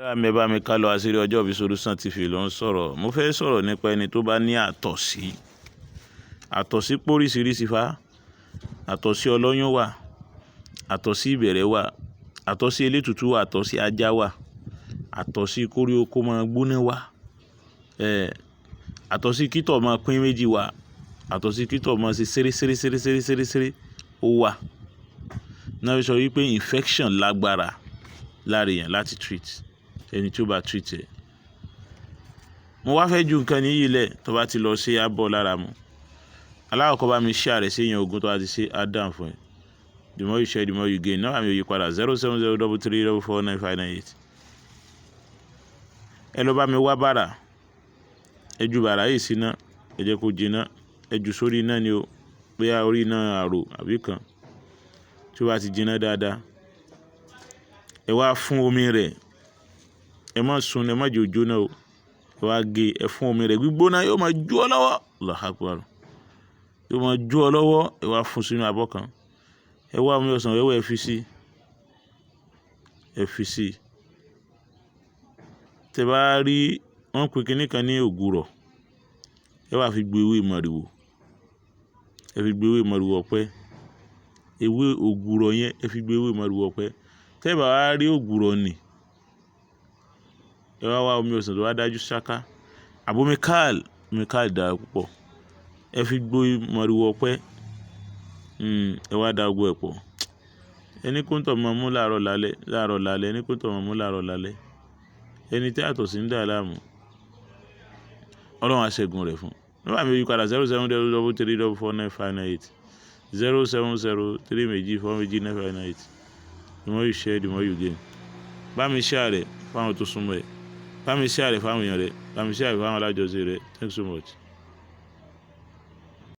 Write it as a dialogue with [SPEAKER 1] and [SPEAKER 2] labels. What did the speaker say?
[SPEAKER 1] Ará mi, ẹ bá mi ká lọ. Àṣírí Ọjọ́ Ìbí Solution TV ló ń sọ̀rọ̀. Mo fẹ́ sọ̀rọ̀ nípa ẹni tó bá ní àtọ̀sí. Àtọ̀sí póríṣiríṣi fa. Àtọ̀sí ọlọ́yún wà, àtọ̀sí ìbẹ̀rẹ̀ wà, àtọ̀sí elétùtù wà, àtọ̀sí ajá wà, àtọ̀sí kórí oko máa gbóná wà, àtọ̀sí kítọ̀ máa pín méjì wà, àtọ̀sí kítọ̀ máa ṣe ṣeré ṣeré ṣeré ṣeré ṣeré ṣeré ó wà. Náà fi sọ wípé infection lágbára lára èèyàn láti treat ẹni tí ó bá treat ẹ̀. Mo wá fẹ́ ju nǹkan ní yìí lẹ̀ tó bá ti lọ ṣe abọ́ lára mu. Alákọ̀ọ́kọ́, bá mi share rẹ̀ sí èèyàn 20. Tó bá ti ṣe, á dàn fún ẹ. The more you share, the more you gain. Nọ́mbà mi ò yí padà: 07033449598. Ẹ lọ bá mi wá bàrà. Ẹ ju bàrà yìí síná, ẹ jẹ́ kó jiná. Ẹ jù sórí iná ni o, bóyá orí iná àrò àbí kan. Tí ó bá ti jiná dáadáa, ẹ wá fún omi rẹ̀. Ẹ má sun, ẹ má jẹ́ ó jóná o. Ẹ wá gé, ẹ fún omi rẹ̀ gbígbóná, yóò máa jó ọ lọ́wọ́. Allahu Akbar. Yóò máa jó ọ lọ́wọ́. Ẹ wá fún sínú abọ́ kan. Ẹ wá omi ọsàn wẹ́wẹ́, ẹ fi sí, ẹ fi sí. Tẹ bá rí wọ́n pè kíní kan ní ògùrọ̀, ẹ wá fi gbo ewé mọ̀rìwò. Ẹ fi gbo ewé mọ̀rìwò ọ̀pẹ. Ewé ògùrọ̀ yẹn, ẹ fi gbo ewé mọ̀rìwò ọ̀pẹ. Tẹ bá wá rí ògùrọ̀ nì, ẹ wá wá omi ọsàn tó bá dájú sáká àbí omi káàl. Omi káàl dára púpọ̀. Ẹ fi gbo mọ̀rìwò ọ̀pẹ. Ẹ wá da gbogbo ẹ̀ pọ̀. Ẹni kó ń tọ̀ máa mú láàárọ̀ lálẹ́, láàárọ̀ lálẹ́. Ẹni kó ń tọ̀ máa mú láàárọ̀ lálẹ́. Ẹni tí àtọ̀sí ń dà láàmú, Ọlọ́run á ṣẹ́gun rẹ̀ fún. Nọ́mbà mi ò yí padà: 07033449598, 07022242959. The more you share, the more you gain. Bá mi share rẹ̀ fáwọn tó súnmọ́ ẹ. Bá mi share rẹ̀ fáwọn èèyàn rẹ. Bá mi share rẹ̀ fáwọn alájọṣe rẹ. Thanks so much.